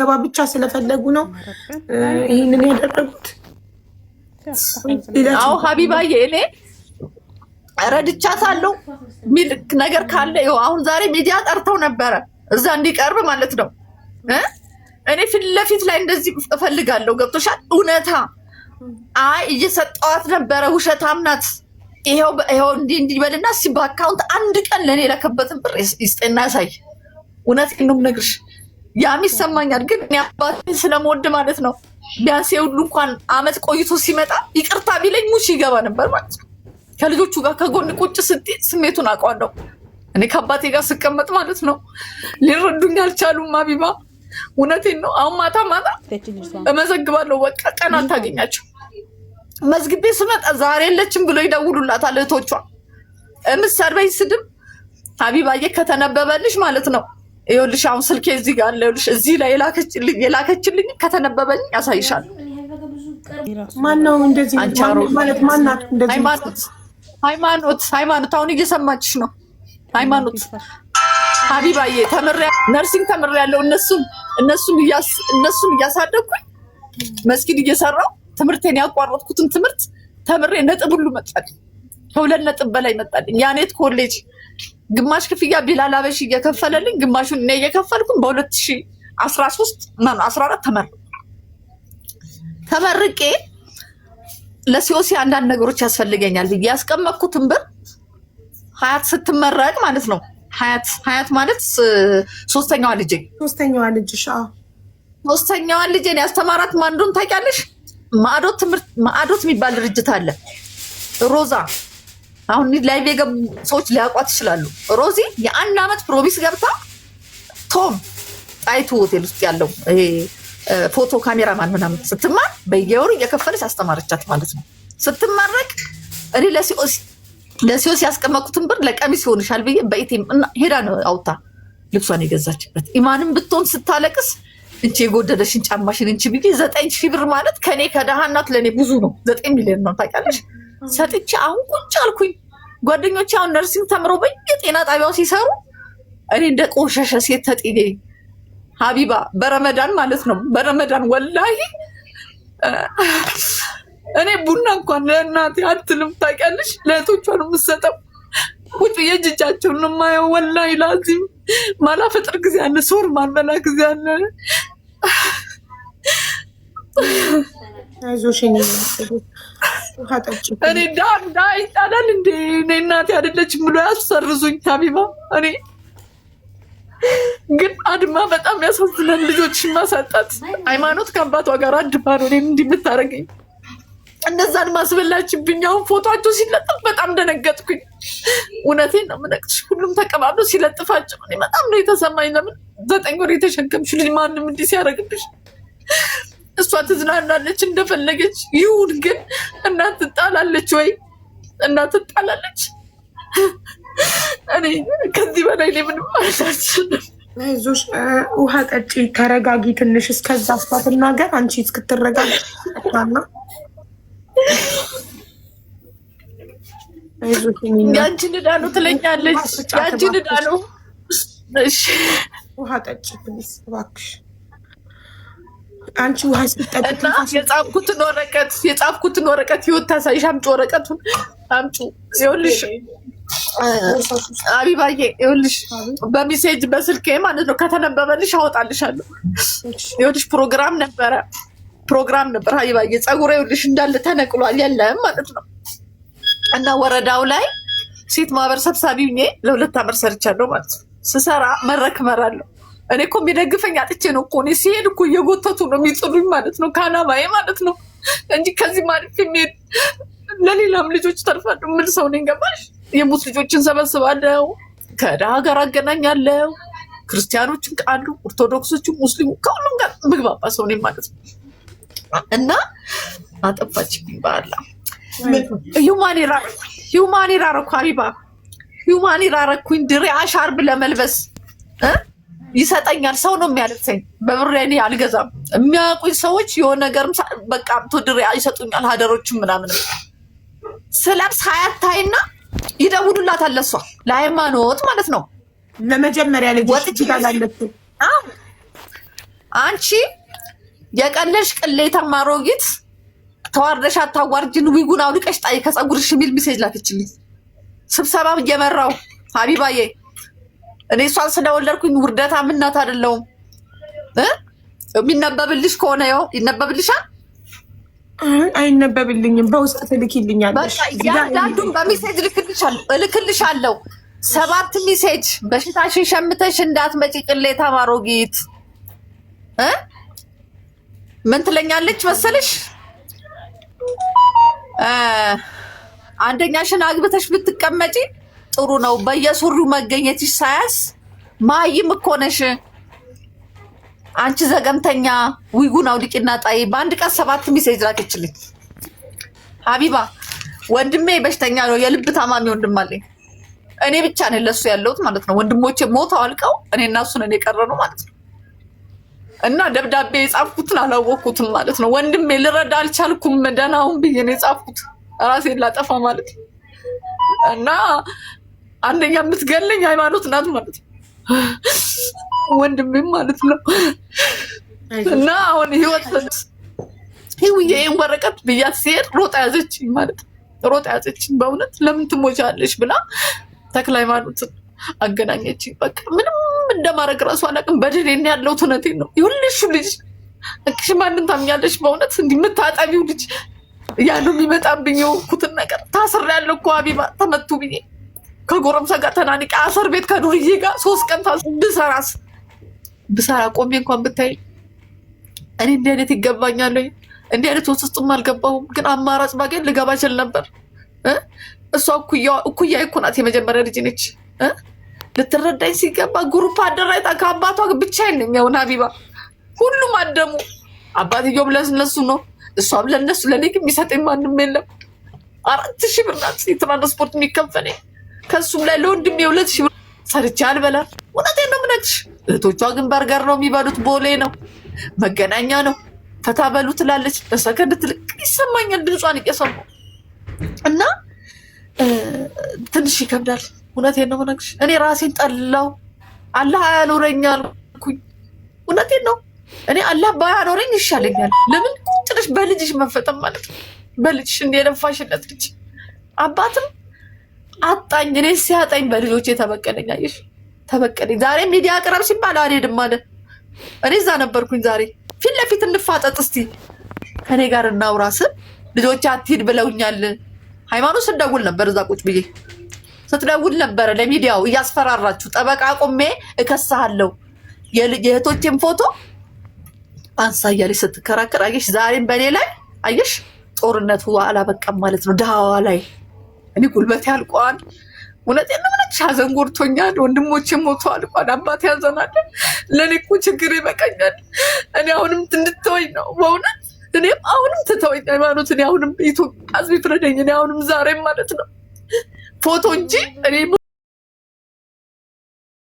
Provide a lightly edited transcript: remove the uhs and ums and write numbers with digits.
እንድትገባ ብቻ ስለፈለጉ ነው ይህንን ያደረጉት። አዎ ሀቢባዬ፣ እኔ ረድቻታለሁ የሚል ነገር ካለ ይኸው አሁን ዛሬ ሚዲያ ጠርተው ነበረ እዛ እንዲቀርብ ማለት ነው። እኔ ፊት ለፊት ላይ እንደዚህ እፈልጋለሁ። ገብቶሻል? እውነታ አይ እየሰጠዋት ነበረ፣ ውሸታም ናት። ይኸው ይኸው እንዲህ እንዲህ በልና እስኪ በ account አንድ ቀን ለእኔ የላከበትን ብር ይስጠና ያሳይ። እውነቴን ነው የምነግርሽ፣ ያም ይሰማኛል። ግን እኔ አባቴን ስለምወድ ማለት ነው ቢያንስ የሁሉ እንኳን አመት ቆይቶ ሲመጣ ይቅርታ ቢለኝ ሙሽ ይገባ ነበር ማለት ነው። ከልጆቹ ጋር ከጎን ቁጭ ስትይ ስሜቱን አውቀዋለሁ። እኔ ከአባቴ ጋር ስቀመጥ ማለት ነው ሊረዱኝ አልቻሉም። አቢባ እውነቴን ነው። አሁን ማታ ማታ እመዘግባለሁ። በቃ ቀን አታገኛቸው። መዝግቤ ስመጣ ዛሬ የለችም ብሎ ይደውሉላታል እህቶቿ። የምትሰድበኝ ስድብ ሀቢባዬ ከተነበበልሽ ማለት ነው። ይኸውልሽ አሁን ስልኬ እዚህ ጋር አለ። ይኸውልሽ እዚህ ላይ የላከችልኝ ከተነበበልኝ ያሳይሻል። ማነው እንደዚህ ማለት? ማናት እንደዚህ? ሃይማኖት፣ ሃይማኖት፣ ሃይማኖት አሁን እየሰማችሽ ነው። ሃይማኖት፣ ሀቢባዬ ተምሬ nursing ተምሬያለሁ። እነሱን እያሳደግኩኝ መስጊድ እየሰራው ትምህርቴን ያቋረጥኩትን ትምህርት ተምሬ ነጥብ ሁሉ መጣልኝ። ከ2 ነጥብ በላይ መጣልኝ። ያኔት ኮሌጅ ግማሽ ክፍያ ቢላል አበሺ እየከፈለልኝ ግማሹን እኔ እየከፈልኩም በ2013 14 ተመረቅኩ። ተመርቄ ለ COC አንዳንድ ነገሮች ያስፈልገኛል ብዬ ያስቀመጥኩትን ብር ሀያት ስትመረቅ ማለት ነው። ሀያት፣ ሀያት ማለት ሶስተኛዋ ልጄ። ሶስተኛዋ ልጅሽ? ሶስተኛዋ ልጄን ያስተማራት ማን እንደሆነ ታውቂያለሽ? ማዕዶት ትምህርት፣ ማዕዶት የሚባል ድርጅት አለ። ሮዛ አሁን live የገቡ ሰዎች ሊያውቋት ይችላሉ። ሮዚ የአንድ ዓመት promise ገብታ ቶም ጣይቱ ሆቴል ውስጥ ያለው ይሄ ፎቶ ካሜራማን ምናምን ስትማር በየወሩ እየከፈለች አስተማረቻት ማለት ነው። ስትመረቅ እኔ ለ COC ያስቀመጥኩትን ብር ለቀሚስ ይሆንሻል ብዬ በ ATM ሄዳ ነው አውጥታ ልብሷን የገዛችበት። ኢማንም ብትሆን ስታለቅስ እንቺ የጎደለሽን ጫማሽን እንቺ ብዬ 9,000 ብር ማለት ከኔ ከደሃ እናት ለእኔ ብዙ ነው። 9 ሚሊዮን ነው ታውቂያለሽ። ሰጥቼ አሁን ቁጭ አልኩኝ። ጓደኞቼ አሁን nursing ተምረው በየጤና ጣቢያው ሲሰሩ እኔ እንደ ቆሸሸ ሴት ተጥዬ ሀቢባ በረመዳን ማለት ነው። በረመዳን ወላሂ እኔ ቡና እንኳን ለእናቴ አትልም ታውቂያለሽ። ለእህቶቿ ነው የምትሰጠው። ቁጭ ብዬ እጃቸውን ነው የማየው። ወላሂ ላዚም ማላፈጥር ጊዜ አለ፣ ሶር ማልበላ ጊዜ አለ። አይዞሽ፣ ውሃ ጠጪ። እኔ ዳ ዳ ይጣላል እንዴ? እኔ እናቴ አይደለችም ብሎ ያሰርዙኝ ሀቢባ። እኔ ግን አድማ በጣም ያሳዝናል። ልጆችን ማሳጣት። ሃይማኖት ከአባቷ ጋር አድማ ነው እኔን እንዲህ የምታደርገኝ። እነዛን ማስበላችብኝ። አሁን ፎቶቸው ሲለጥፍ በጣም ደነገጥኩኝ። እውነቴን ነው የምነግርሽ። ሁሉም ተቀባብሎ ሲለጥፋቸው እኔ በጣም ነው የተሰማኝ። ለምን 9 ወር የተሸከምሽ ልጅ ማንም እንዲህ ሲያደርግብሽ፣ እሷ ትዝናናለች እንደፈለገች ይሁን፣ ግን እናት ትጣላለች ወይ? እናት ትጣላለች። እኔ ከዚህ በላይ እኔ ምንም ማለት አልችልም። አይዞሽ፣ ውሃ ጠጪ፣ ተረጋጊ ትንሽ። እስከዛ እሷ ትናገር፣ አንቺ እስክትረጋጊ ና አይዞሽ። ያንቺን ዕዳ ነው ትለኛለች። ያንቺን ዕዳ ነው። እሺ። ውሃ ጠጪ please እባክሽ። አንቺ ውሃ ስትጠጪ እና የጻፍኩትን ወረቀት ህይወት ታሳይሽ። አምጪ፣ ወረቀቱን አምጪ። ይኸውልሽ አቢባዬ፣ ይኸውልሽ በ message በስልኬ ማለት ነው ከተነበበልሽ አወጣልሻለሁ። ይኸውልሽ ፕሮግራም ነበር ሀቢባዬ። ፀጉሬ ይኸውልሽ እንዳለ ተነቅሏል፣ የለም ማለት ነው። እና ወረዳው ላይ ሴት ማህበር ሰብሳቢ ሁኜ ለ2 ዓመት ሰርቻለሁ ማለት ነው። ስሰራ መድረክ እመራለሁ። እኔ እኮ የሚደግፈኝ አጥቼ ነው እኮ። እኔ ሲሄድ እኮ እየጎተቱ ነው የሚጥሉኝ ማለት ነው፣ ከአላማዬ ማለት ነው እንጂ ከዚህ ማለፍ የሚሄድ ለሌላም ልጆች ተርፋለሁ የምል ሰው ነኝ። ገባሽ? የሙት ልጆችን ሰበስባለሁ፣ ከድሃ ጋር አገናኛለሁ። ክርስቲያኖችን አሉ፣ ኦርቶዶክሶችን፣ ሙስሊሙ ከሁሉም ጋር ምግባባ ሰው ነኝ ማለት ነው። እና አጠፋችብኝ በአላህ። Human hair አረኩ ሀቢባ፣ human hair አረኩኝ። ድሬ አሻርብ ለመልበስ ይሰጠኛል። ሰው ነው የሚያለብሰኝ። በብሬ እኔ አልገዛም። የሚያውቁኝ ሰዎች የሆነ ነገርም በቃ አምቶ ድሬ ይሰጡኛል። ሀደሮችም ምናምንም ስለብስ ሀያት ታይና ይደውሉላታል። ለሷ ለሃይማኖት ማለት ነው። ለመጀመሪያ ልጅ ወጥቼ ላለችው አንቺ የቀለሽ ቅሌታም አሮጊት ተዋርደሽ አታዋርጅን፣ ዊጉን አውልቀሽ ጣይ ከፀጉርሽ የሚል message ላከችልኝ። ስብሰባ እየመራው ሀቢባዬ፣ እኔ እሷን ስለወለድኩኝ ውርደታም እናት አይደለሁም። የሚነበብልሽ ከሆነ ያው ይነበብልሻል። አይነበብልኝም። በውስጥ ትልኪልኛለሽ። እያንዳንዱን በ message እልክልሻለሁ። 7 message በሽታሽን ሸምተሽ እንዳትመጪ ቅሌታም አሮጊት። ምን ትለኛለች መሰለሽ? አንደኛሽን አግብተሽ ብትቀመጪ ጥሩ ነው። በየሱሪው መገኘትሽ ሳያስ ማይም እኮ ነሽ አንቺ ዘገምተኛ። ዊጉን አውልቂና ጣይ። በአንድ ቀን 7 message ላከችልኝ። ሀቢባ ወንድሜ በሽተኛ ነው፣ የልብ ታማሚ ወንድም አለኝ። እኔ ብቻ ነኝ ለሱ ያለሁት ማለት ነው። ወንድሞቼ ሞተው አልቀው እኔ እና እሱ ነን የቀረነው ማለት ነው። እና ደብዳቤ የጻፍኩትን አላወቅኩትም ማለት ነው። ወንድሜ ልረዳ አልቻልኩም፣ ደህና ሁን ብዬ ነው የጻፍኩት፣ ራሴን ላጠፋ ማለት ነው። እና አንደኛ የምትገለኝ ሃይማኖት ናት ማለት ነው፣ ወንድሜም ማለት ነው። እና አሁን ህይወት ህይወዬ ይሄን ወረቀት ብያት ሲሄድ ሮጣ ያዘችኝ ማለት ነው። ሮጣ ያዘችኝ። በእውነት ለምን ትሞቻለሽ ብላ ተክለ ሃይማኖትን አገናኘችኝ። በቃ ምንም እንደማድረግ እራሱ አላውቅም። በድኔ ያለሁት እውነቴን ነው። ይኸውልሽ ልጅ እሺ፣ ማንን ታምኛለሽ? በእውነት እንዲህ የምታጠቢው ልጅ ያሉ የሚመጣብኝ የሆንኩትን ነገር ታስሬያለሁ እኮ ሀቢባ ተመቱ ብዬ ከጎረምሳ ጋር ተናንቄ አሰር ቤት ከዱርዬ ጋር 3 ቀን ብሰራስ ብሰራ ቆሜ እንኳን ብታይ እኔ እንዲህ አይነት ይገባኛል ወይ? እንዲህ አይነት ውስጥም አልገባሁም፣ ግን አማራጭ ባገኝ ልገባ እችል ነበር። እሷ እኩያ እኮ ናት፣ የመጀመሪያ ልጅ ነች። ልትረዳኝ ሲገባ group አደራጅታ ከአባቷ ብቻዬን ነኝ። አሁን ሀቢባ ሁሉም አደሙ። አባትየውም ለእነሱ ነው፣ እሷም ለእነሱ፣ ለእኔ ግን የሚሰጠኝ ማንም የለም። 4000 ብር ናት የትራንስፖርት የሚከፈለኝ። ከእሱም ላይ ለወንድሜ 2000 ብር ሰርቼ አልበላም። እውነቴን ነው የምነግርሽ። እህቶቿ ግን በርገር ነው የሚበሉት፣ ቦሌ ነው መገናኛ ነው ፈታ በሉ ትላለች። በሰከንድ ትልቅ ይሰማኛል ድምጿን እየሰማሁ እና ትንሽ ይከብዳል። እውነቴን ነው የምነግርሽ። እኔ ራሴን ጠላው። አላህ አያኖረኝ አልኩኝ። እውነቴን ነው። እኔ አላህ ባያኖረኝ ይሻለኛል። ለምን ቁጭ ብለሽ በልጅሽ መፈጠን ማለት ነው። በልጅሽ እንደ የለፋሽለት ልጅ አባትም አጣኝ። እኔ ሲያጣኝ በልጆቼ ተበቀለኝ። አየሽ ተበቀለኝ። ዛሬ ሚዲያ ቅረብ ሲባል አልሄድም አለ። እኔ እዛ ነበርኩኝ። ዛሬ ፊት ለፊት እንፋጠጥ እስቲ ከኔ ጋር እናውራ ስል ልጆቼ አትሂድ ብለውኛል። ሃይማኖት ስደውል ነበር፣ እዛ ቁጭ ብዬ ስትደውል ነበረ ለሚዲያው እያስፈራራችሁ፣ ጠበቃ ቆሜ እከስሃለሁ የእህቶቼን ፎቶ አንሳ እያለች ስትከራከር አየሽ። ዛሬም በእኔ ላይ አየሽ፣ ጦርነቱ አላበቃም ማለት ነው። ድሃዋ ላይ እኔ ጉልበት ያልቋል። እውነቴን ነው የምልሽ፣ ሀዘን ጎድቶኛል። ወንድሞቼ ሞተዋል። እንኳን አባቴ ያዘናል። ለእኔ እኮ ችግር ይበቃኛል። እኔ አሁንም እንድትተወኝ ነው በእውነት እኔም አሁንም ትተወኝ ሃይማኖት። እኔ አሁንም ኢትዮጵያ ሕዝብ ይፍረደኝ። እኔ አሁንም ዛሬም ማለት ነው ፎቶ እንጂ እኔ